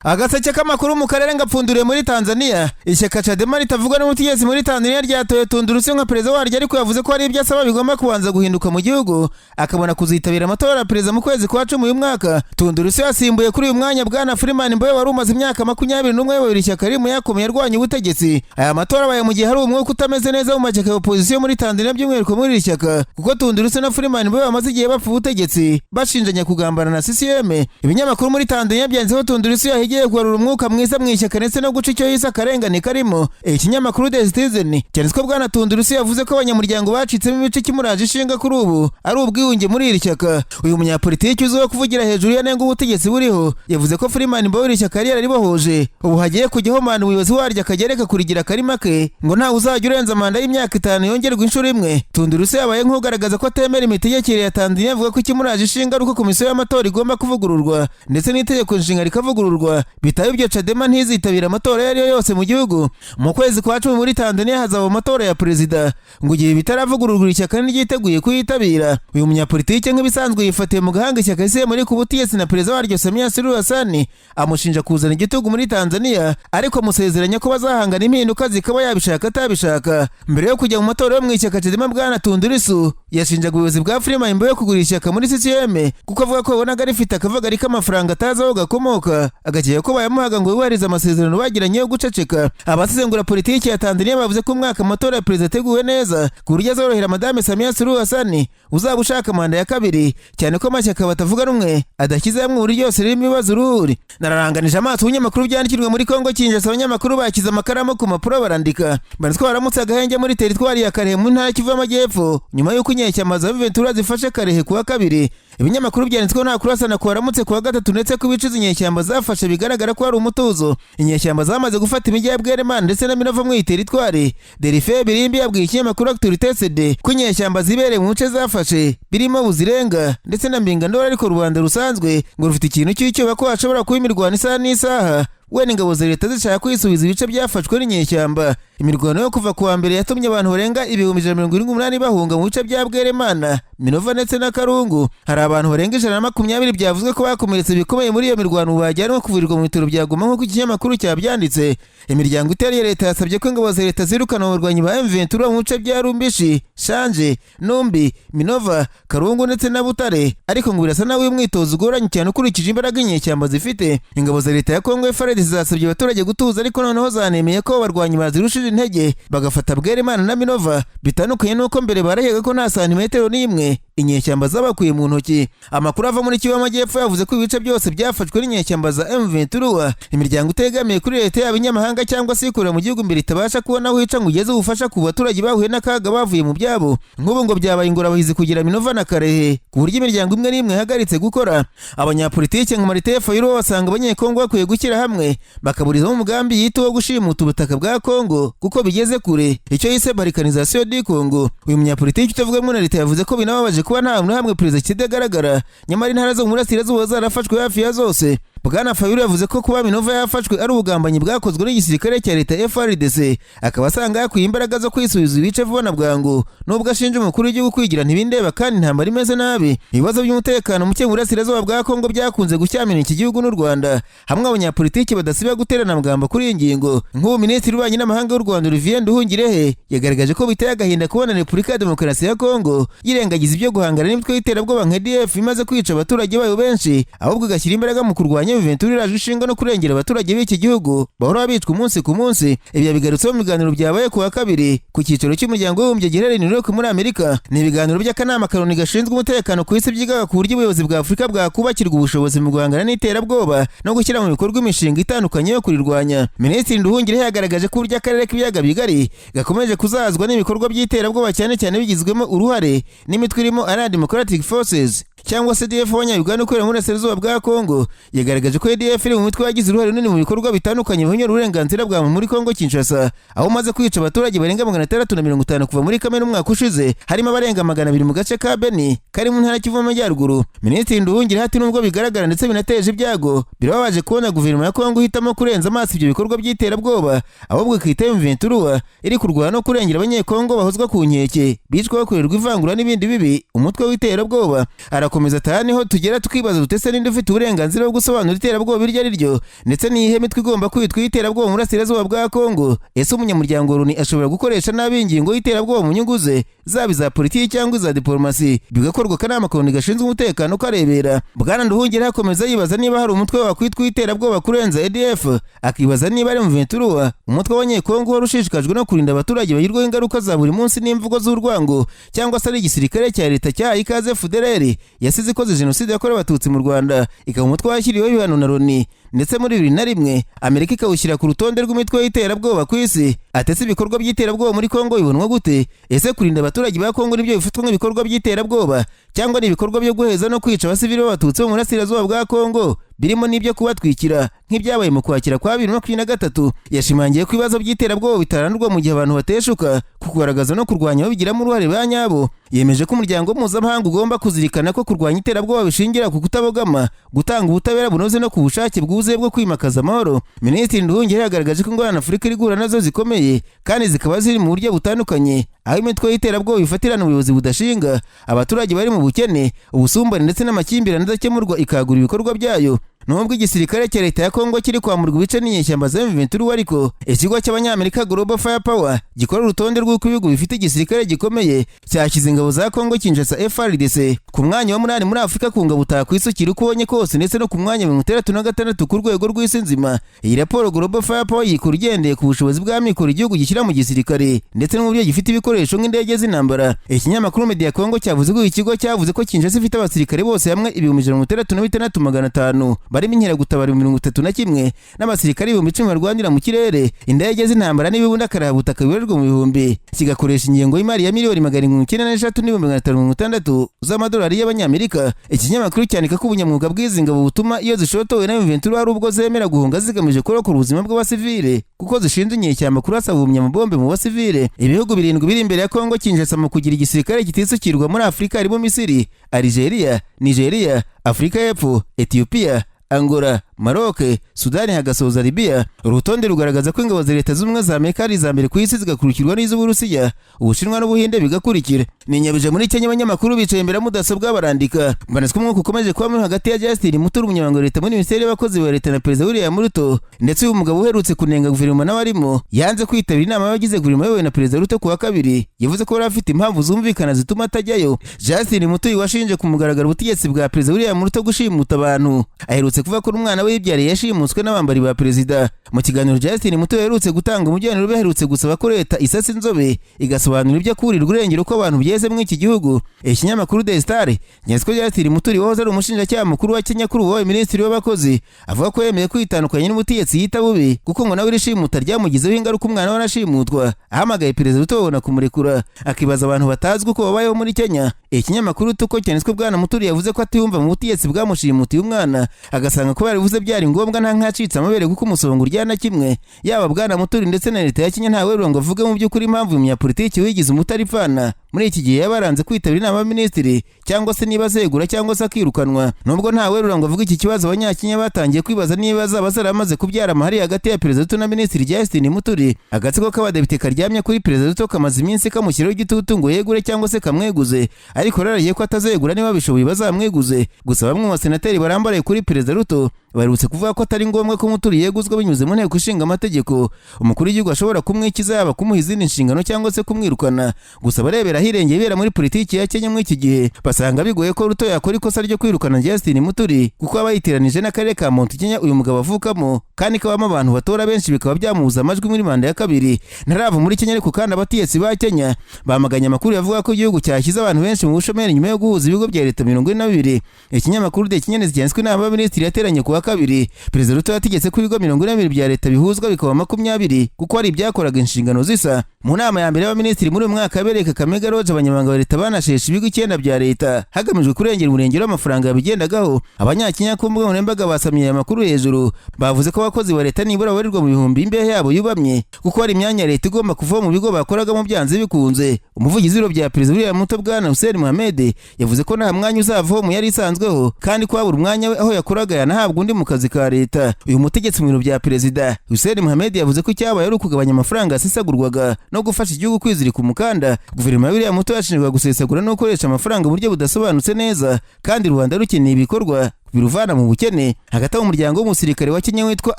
Agaseke k'amakuru mu karere ngapfunduriye muri Tanzania. Ishyaka Chadema ritavuga n'ubutegetsi muri Tanzania ryatoye Tundu Lissu nka perezida waryo, ariko yavuze ko hari ibyo asaba bigomba kubanza guhinduka mu gihugu, akabona kuzitabira amatora ya perezida mu kwezi kwa 10 uyu mwaka. Tundu Lissu yasimbuye kuri uyu mwanya bwana Freeman Mbowe wari umaze imyaka 21 ayobora ishyaka riri mu yakomeye arwanya ubutegetsi. Aya matora abaye mu gihe hari umwuka utameze neza mu mashyaka ya opozisiyo muri Tanzania, by'umwihariko muri iri shyaka, kuko Tundu Lissu na Freeman Mbowe bamaze igihe bapfa ubutegetsi, bashinjanya kugambana na CCM. Ibinyamakuru muri Tanzania byanditseho Tundu Lissu yahigiye kugarura umwuka mwiza mu ishyaka ndetse no guca icyo yise akarengane karimo. Ikinyamakuru The Citizen cyanditswe bwana Tundu Lissu yavuze ko abanyamuryango bacitsemo ibice, kimuraje ishinga kuri ubu ari ubwiyunge muri iri shyaka. Uyu munyapolitiki uzwiho kuvugira hejuru yanenga ubutegetsi buriho yavuze ko Freeman Mbowe iri shyaka yari yararibohoje, ubu hagiye kujyaho manda, umuyobozi waryo akagereka kurigira akarima ke, ngo ntawe uzajya urenza manda y'imyaka 5 yongerwa inshuro imwe. Tundu Lissu yabaye nk'ugaragaza ko atemera imitegekere ya Tanzania, avuga ko ikimuraje ishinga ari uko komisiyo y'amatora igomba kuvugururwa ndetse n'itegeko nshinga rikavugururwa, bitaba ibyo Chadema ntizitabira amatora ayo ari yo yose mu gihugu. Mu kwezi kwa 10 muri Tanzania hazaba amatora ya perezida, ngo igihe bitaravugururwa ishyaka ntiryiteguye kuyitabira. Uyu munyapolitike nk'ibisanzwe yifatiye mu gahanga ishyaka CCM muri ku butegetsi na perezida waryo Samia Suluhu Hassan, amushinja kuzana igitugu muri Tanzania, ariko amusezeranya ko bazahangana impinduka zikaba yabishaka atabishaka. Mbere yo kujya mu matora yo mu ishyaka Chadema, bwana Tundu Lissu yashinjaga ubuyobozi bwa Freeman Mbowe kugurisha ishyaka muri CCM, kuko avuga ko yabonaga rifite akavagari k'amafaranga atazi aho gakomoka, agakeka ko bayamuhaga ngo yubahirize amasezerano bagiranye yo guceceka. Abasesengura politiki ya Tanzania bavuze ko umwaka amatora ya perezida ateguwe neza ku buryo azorohera Madame Samia Suluhu Hassan uzaba ushaka manda ya kabiri, cyane ko amashyaka batavuga rumwe adashyize hamwe uburyo yose ririmo ibibazo uruhuri. Nararanganije amaso ibinyamakuru byandikirwa muri Kongo Kinshasa, abanyamakuru bakize amakaramu ku mpapuro barandika, banditswe baramutse agahenge muri teritwari ya Kalehe mu ntara Kivu y'Amajyepfo, nyuma y'uko inyeshyamba za Ventura zifashe Kalehe kuwa kabiri. Ibinyamakuru byanditsweho nta kurasana kuwaramutse kuwa gatatu, ndetse ko ibice izi nyeshyamba zafashe bigaragara ko hari umutuzo. Inyeshyamba zamaze gufata imijyi ya Bweremana ndetse na Minova muri iyi teritwari. Derife Birimbi yabwiye ikinyamakuru Actualité CD ko inyeshyamba zibereye mu bice zafashe birimo Buzirenga ndetse na Mbingandora, ariko rubanda rusanzwe ngo rufite ikintu cy'icyoba ko hashobora kuba imirwano isaha n'isaha, wenda ingabo za leta zishaka kwisubiza ibice byafashwe n'inyeshyamba. Imirwano yo kuva kuwa mbere yatumye abantu barenga 178,000 bahunga mu bice bya Bweremana, Minova ndetse na Karungu. Hari abantu barenga 120 byavuzwe ko bakomeretse bikomeye muri iyo mirwano, ubu bajyanwa kuvurirwa mu bitaro bya Goma, nk'uko ikinyamakuru cyabyanditse. Imiryango itari iya leta yasabye ko ingabo za leta zirukana abarwanyi ba M23 mu bice bya Rumbishi, Shanje, Numbi, Minova, Karungu ndetse na Butare, ariko ngo birasa naho uyu mwitozo ugoranye cyane ukurikije imbaraga inyeshyamba zifite. Ingabo za leta ya Kongo FARDC zasabye abaturage gutuza, ariko noneho zanemeye ko abarwanyi bazirushije intege bagafata Bweremana na Minova, bitandukanye n'uko mbere barahiga ko nta santimetero n'imwe inyeshyamba zabakuye mu ntoki. Amakuru ava muri Kivu y'Amajyepfo yavuze ko ibice byose byafashwe n'inyeshyamba za M23, imiryango itegamiye kuri leta, yaba inyamahanga cyangwa se ikorera mu gihugu imbere, itabasha kubona aho ica ngo igeze ubufasha ku baturage bahuye n'akaga bavuye mu byabo. Nk'ubu ngo byabaye ingorabahizi kugira Minova na Kalehe, ku buryo imiryango imwe n'imwe ihagaritse gukora. Abanyapolitike nka Martin Fayulu basanga Abanyekongo bakwiye gushyira hamwe bakaburizamo umugambi yita wo gushimuta ubutaka bwa Kongo kuko bigeze kure, icyo yise balkanisation du Congo. Uyu munyapolitiki utavuga na leta yavuze ko binababaje kuba nta hantu na hamwe perezida kidagaragara, nyamara intara zo mu burasirazuba zarafashwe hafi ya zose. Bwana Fayulu yavuze ko kuba Minova yafashwe ari ubugambanyi bwakozwe n'igisirikare cya leta FARDC, akaba asanga yakwiye imbaraga zo kwisubiza ibice vuba na bwangu, nubwo ashinja umukuru w'igihugu kwigira ntibindeba kandi intambara imeze nabi. Ibibazo by'umutekano muke mu burasirazuba bwa Kongo byakunze gushyamirana iki gihugu n'u Rwanda, hamwe abanyapolitiki badasiba guterana amagambo kuri iyi ngingo. Nk'ubu Minisitiri w'Ububanyi n'Amahanga w'u Rwanda Olivier Nduhungirehe yagaragaje ko biteye agahinda kubona Repubulika ya Demokarasi ya Kongo yirengagiza ibyo guhangana n'imitwe y'iterabwoba nka ADF imaze kwica abaturage bayo benshi, ahubwo igashyira imbaraga mu kurwanya M23 iraje ishinga no kurengera abaturage b'iki gihugu bahora bicwa umunsi ku munsi. Ibi yabigarutseho mu biganiro byabaye ku wa kabiri ku cyicaro cy'Umuryango w'Abibumbye giherereye i New York muri Amerika. Ni ibiganiro by'akanama ka Loni gashinzwe umutekano ku isi byigaga ku buryo ubuyobozi bwa Afurika bwakubakirwa ubushobozi mu guhangana n'iterabwoba no gushyira mu bikorwa imishinga itandukanye yo kurirwanya. Minisitiri Nduhungirehe yagaragaje ko uburyo akarere k'Ibiyaga Bigari gakomeje kuzahazwa n'ibikorwa by'iterabwoba, cyane cyane bigizwemo uruhare n'imitwe irimo Allied Democratic Forces cyangwa se ADF w'Abanyayuganda ukorera mu burasirazuba bwa Kongo. Yagaragaje ko ADF iri mu mitwe yagize uruhare runini mu bikorwa bitandukanye bihunyura uburenganzira bwa muntu muri Kongo Kinshasa, aho umaze kwica abaturage barenga 650 kuva muri Kamena umwaka ushize, harimo abarenga 200 mu gace ka Beni kari mu ntara Kivu y'Amajyaruguru. Minisitiri Nduhungirehe ati: "Nubwo bigaragara ndetse binateje ibyago, birababaje kubona guverinoma ya Kongo ihitamo kurenza amaso ibyo bikorwa by'iterabwoba, ahubwo ikita M23 iri kurwana no kurengera Abanyekongo bahozwa ku nkeke, bicwa, bakorerwa ivangura n'ibindi bibi, umutwe w'iterabwoba." Arakomeza. Arakomeza ataha niho tugera tukibaza dutese ninde ufite uburenganzira bwo gusobanura iterabwoba iryo ari ryo, ndetse n'iyihe mitwe igomba kwitwa iterabwoba mu burasirazuba bwa Kongo. Ese umunyamuryango wa Loni ashobora gukoresha nabi ingingo y'iterabwoba mu nyungu ze, zaba iza politiki cyangwa iza diplomasi, bigakorwa akanama ka Loni gashinzwe umutekano karebera? Bwana Nduhungirehe akomeza yibaza niba hari umutwe wakwitwa iterabwoba kurenza ADF, akibaza niba ari M23, umutwe w'Abanyekongo wari ushishikajwe no kurinda abaturage bagirwaho ingaruka za buri munsi n'imvugo z'urwango, cyangwa se ari igisirikare cya leta cyahaye ikaze FDLR yasize ikoze jenoside yakorewe Abatutsi mu Rwanda, ikaba umutwe washyiriweho ibihano na Loni, ndetse muri 2001 Amerika ikawushyira ku rutonde rw'imitwe y'iterabwoba ku isi. Atese ibikorwa by'iterabwoba muri Kongo bibonwa gute? Ese kurinda abaturage ba Kongo nibyo bifatwa nk'ibikorwa by'iterabwoba, cyangwa ni ibikorwa byo guheza no kwica abasivili b'Abatutsi bo mu burasirazuba bwa Kongo, birimo n'ibyo kubatwikira nk'ibyabaye mu kwakira kwa 2023? Yashimangiye ko ibibazo by'iterabwoba bitarandurwa mu gihe abantu bateshuka ku kugaragaza no kurwanya babigiramo uruhare ba nyabo. Yemeje ko umuryango mpuzamahanga ugomba kuzirikana ko kurwanya iterabwoba bishingira ku kutabogama, gutanga ubutabera bunoze no ku bushake bwuzuye bwo kwimakaza amahoro. Minisitiri Nduhungirehe yagaragaje ko ingorane Afurika iri guhura nazo zikomeye kandi zikaba ziri mu buryo butandukanye, aho imitwe y'iterabwoba ifatirana ubuyobozi budashinga, abaturage bari mu bukene, ubusumbane ndetse n'amakimbirane adakemurwa, ikagura ibikorwa byayo. Nubwo igisirikare cya leta ya Kongo kiri kwamurwa ibice n'inyeshyamba za M23, ariko ikigo cy'Abanyamerika Global Firepower gikora urutonde rw'uko ibihugu bifite igisirikare gikomeye cyashyize ingabo za Kongo Kinshasa FARDC ku mwanya wa 8 muri Afurika ku ngabo utakwisukira uko ubonye kose, ndetse no ku mwanya 66 ku rwego rw'isi nzima. Iyi raporo Global Firepower yikora igendeye ku bushobozi bw'amikoro igihugu gishyira mu gisirikare ndetse n'uburyo gifite ibikoresho nk'indege z'intambara. Ikinyamakuru Media Congo cyavuze ko iki kigo cyavuze ko Kinshasa ifite abasirikare bose hamwe 166,500, barimo inkeragutabara 31 n'abasirikare 10,000 barwanira mu kirere, indege z'intambara n'ibibunda karahabutaka bibarirwa mu bihumbi, kigakoresha ingengo y'imari ya miliyoni 793,560 z'amadolari y'Abanyamerika. Ikinyamakuru cyandika ko ubunyamwuga bw'izi ngabo butuma iyo zishotowe na M23 hari ubwo zemera guhunga zigamije kurokora ubuzima bw'abasivile, kuko zishinzwe inyeshyamba kurasa buhumya amabombe mu basivile. Ibihugu 7 biri imbere ya Kongo Kinshasa mu kugira igisirikare kitisukirwa muri Afurika harimo Misiri, Algeria, Nigeria, Afurika y'Epfo, Ethiopia, Angola, Maroc, Sudani, hagasoza Libya. Urutonde rugaragaza ko ingabo za Leta Z'Ubumwe za Amerika ari iza mbere ku isi, zigakurikirwa n'iz'Uburusiya, Ubushinwa n'Ubuhinde bigakurikira. Ni nyabije muri Kenya, abanyamakuru bicaye imbere ya mudasobwa barandika. Banaswe umwuka ukomeje kuba muri hagati ya Justin Muturi, umunyamabanga wa leta muri Minisiteri y'Abakozi ba Leta, na Perezida William Ruto, ndetse uyu mugabo uherutse kunenga guverinoma nawe arimo yanze kwitabira inama y'abagize guverinoma iyobowe na Perezida Ruto ku wa kabiri. Yavuze ko yari afite impamvu zumvikana zituma atajyayo. Justin Muturi washinje ku mugaragaro ubutegetsi bwa Perezida William Ruto gushimuta abantu, aherutse kuvuga ko umwana we yibyariye yashimuswe n'abambari ba perezida. Mu kiganiro Justin Muturi aherutse gutanga, umujyaniro aherutse gusaba ko leta isasa inzobe igasobanura ibyo kurirwa irengero ko abantu byeze muri iki gihugu. Ikinyamakuru The Star nyandiko Justin Muturi wahoze ari umushinjacyaha mukuru wa Kenya, kuri ubu wabaye minisitiri w'abakozi, avuga ko yemeye kwitandukanya n'ubutegetsi yita bubi, kuko ngo nawe iri shimuta ryamugizeho ingaruka, umwana we arashimutwa, ahamagaye Perezida Ruto babona kumurekura, akibaza abantu batazwi uko babayeho muri Kenya. Ikinyamakuru Tuko cyanditswe Bwana Muturi yavuze ko atiyumva mu butegetsi bwamushimutiye umwana, agasanga ko yarivuze byari ngombwa nta nkacitse amabere, kuko umusongo uryana kimwe. Yaba Bwana Muturi ndetse na leta ya Kenya ntawe ngo avuge mu by'ukuri impamvu uyu munyapolitiki wigize umutaripfana muri iki gihe yabaranze kwitabira inama y'abaminisitiri, cyangwa se niba azegura cyangwa se akirukanwa. Nubwo ntawerura ngo avuge iki kibazo, Abanyakenya batangiye kwibaza niba azaba zaramaze kubyara amahari hagati ya Perezida Ruto na Minisitiri Justin Muturi. Agatsiko k'abadepite karyamye kuri Perezida Ruto kamaze iminsi kamushyiraho igitutu ngo yegure cyangwa se kamweguze, ariko rarahiye ko atazegura, niba bishoboye bazamweguze. Gusa bamwe mu basenateri barambaraye kuri Perezida Ruto baherutse kuvuga ko atari ngombwa ko Muturi yeguzwa binyuze mu nteko ishinga amategeko, umukuru w'igihugu ashobora kumwikiza, yaba kumuha izindi nshingano cyangwa se kumwirukana. Gusa abarebera ahirengeye ibera muri politiki ya Kenya muri iki gihe basanga bigoye ko Ruto yakora ikosa ryo kwirukana Justin Muturi, kuko aba yitiranije n'akarere ka Mount Kenya uyu mugabo avukamo kandi kabamo abantu batora benshi, bikaba byamubuza amajwi muri manda ya kabiri. Ntarava muri Kenya ariko kandi, abategetsi ba Kenya bamaganye amakuru yavuga ko igihugu cyashyize abantu benshi mu bushomeri nyuma yo guhuza ibigo bya leta 42. Ikinyamakuru The Kenyan cyanditswe inama y'abaminisitiri yateranye ku wa kabiri, Perezida Ruto yategetse ko ibigo 42 bya leta bihuzwa bikaba 20, kuko hari ibyakoraga inshingano zisa. Mu nama ya mbere y'abaminisitiri muri uyu mwaka yabereye Kakamega Lodge, abanyamabanga ba leta banasheshe ibigo 9 bya leta hagamijwe kurengera umurengero w'amafaranga yabigendagaho. Abanyakenya ku mbuga nkoranyambaga basamiye aya makuru hejuru, bavuze ko abakozi ba leta nibura babarirwa mu bihumbi imbehe yabo yubamye, kuko hari imyanya ya leta igomba kuva mu bigo bakoragamo byanze bikunze. Umuvugizi w'ibiro bya Perezida William Ruto, Bwana Hussein Mohamed, yavuze ko nta mwanya uzavaho mu yari isanzweho, kandi ko habura umwanya we aho yakoraga yanahabwa undi. mu kazi ka leta. Uyu mutegetsi mu biro bya perezida, Hussein Mohamed, yavuze ko icyabaye ari ukugabanya amafaranga yasesagurwaga no gufasha igihugu kwizirika umukanda. Guverinoma ya William Ruto yashinjwaga gusesagura no gukoresha amafaranga mu buryo budasobanutse neza, kandi rubanda rukeneye ibikorwa biruvana mu bukene. Hagati aho, umuryango w'umusirikare wa Kenya witwa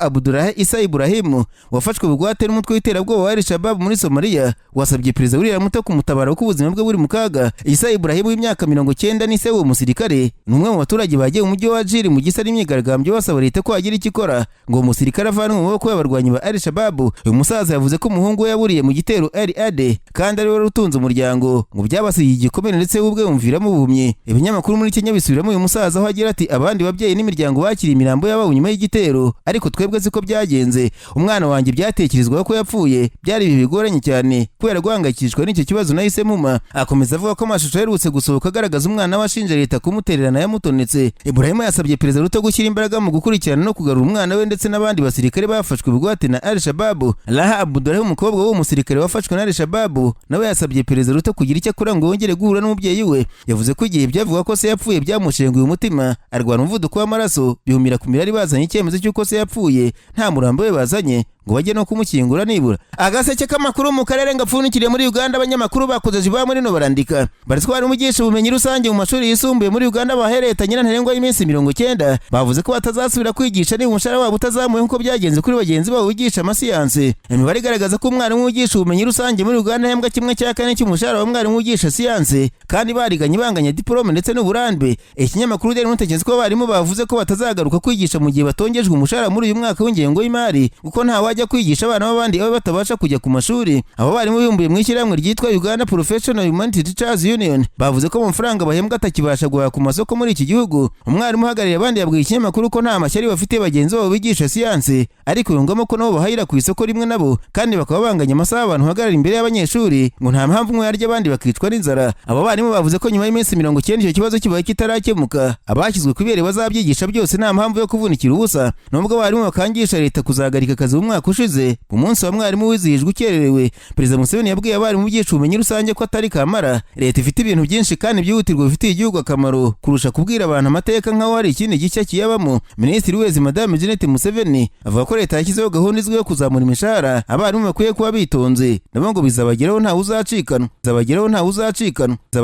Abdulahi Isa Ibrahimu, wafashwe bugwate n'umutwe w'iterabwoba wa Al-Shabaab muri Somalia, wasabye perezida William Ruto kumutabara kuko ubuzima bwe buri mu kaga. Isa Ibrahim w'imyaka 90 ni se w'uwo musirikare, ni umwe mu baturage bagiye mu mujyi wa Wajir mu gisa n'imyigaragambyo, basaba leta ko yagira icyo ikora ngo uwo musirikare avanwe mu maboko y'abarwanyi ba Al-Shabaab. Uyu musaza yavuze ko umuhungu we yaburiye mu gitero El Ade kandi ari we wari utunze umuryango, ngo byabasigiye igikomere ndetse we ubwe yumviramo ubuhumyi. Ibinyamakuru muri Kenya bisubiramo uyu musaza aho agira ati: "Abandi babyeyi n'imiryango bakiriye imirambo y'ababo nyuma y'igitero, ariko twebwe siko byagenze. Umwana wanjye byatekerezwaho ko yapfuye. Byari ibihe bigoranye cyane. Kubera guhangayikishwa n'icyo kibazo nahise mpuma." Akomeza avuga ko amashusho aherutse gusohoka agaragaza umwana we ashinja leta kumutererana yamutonetse. Ibrahim yasabye perezida Ruto gushyira imbaraga mu gukurikirana no kugarura umwana we ndetse n'abandi basirikare bafashwe bugwate na Al Shabaab. Raha Abdulahi, umukobwa w'uwo musirikare wafashwe na Al Shabaab, nawe yasabye perezida Ruto kugira icyo akora ngo yongere guhura n'umubyeyi we. Yavuze ko igihe byavuga ko se yapfuye byamushenguye umutima, arwara umuvuduko w'amaraso, bihumira ku mirari bazanye icyemezo cy'uko se yapfuye, nta murambo we bazanye ngo bajye no kumushyingura nibura. Agaseke k'amakuru mu karere ngapfundikiriye muri Uganda. Abanyamakuru bakoze jiba muri no barandika baritwara umugisha ubumenyi rusange mu mashuri yisumbuye muri Uganda bahereye leta nyirantarengwa y'iminsi 90. Bavuze ko batazasubira kwigisha niba umushahara wabo utazamuye nk'uko byagenze kuri bagenzi babo bigisha amasiyansi. Imibare igaragaza ko umwarimu wigisha ubumenyi rusange muri Uganda ahembwa 1/4 cy'umushahara w'umwarimu wigisha siyansi, kandi bariganye, banganya diporome ndetse n'uburambe. Ikinyamakuru Daily Monitor ko abarimu bavuze ko batazagaruka kwigisha mu gihe batongejwe umushahara muri uyu mwaka w'ingengo y'imari, kuko nta wajya kwigisha abana b'abandi aho batabasha kujya ku mashuri. Abo barimu bibumbiye mu ishyirahamwe ryitwa Uganda Professional Humanity Teachers Union bavuze ko amafaranga bahembwa atakibasha guhaha ku masoko muri iki gihugu. Umwarimu uhagarariye abandi yabwiye ikinyamakuru ko nta mashyari bafitiye bagenzi babo bigisha siyansi, ariko yungamo ko nabo bahahira ku isoko rimwe nabo kandi bakaba banganya amasaha abantu bahagarara imbere y'abanyeshuri, ngo nta mpamvu umwe yarya abandi bakicwa n'inzara. Abo barimu bavuze ko nyuma y'iminsi 90 icyo kibazo kibaye kitarakemuka, abashyizwe ku ibere bazabyigisha byose, nta mpamvu yo kuvunikira ubusa. Nubwo abarimu bakangisha leta kuzahagarika akazi mu mwaka ushize, mu munsi wa mwarimu wizihijwe ukererewe, perezida Museveni yabwiye abarimu bigisha ubumenyi rusange ko atari kamara, leta ifite ibintu byinshi kandi byihutirwa bifitiye igihugu akamaro kurusha kubwira abantu amateka nk'aho hari ikindi gishya kiyabamo. Minisitiri w'uburezi, Madame Janet Museveni, avuga ko leta yashyizeho gahunda izwiho kuzamura imishahara. Abarimu bakwiye kuba bitonze nabo, ngo bizabageraho, ntawe uzacikanwa, bizabageraho, ntawe uzacikanwa.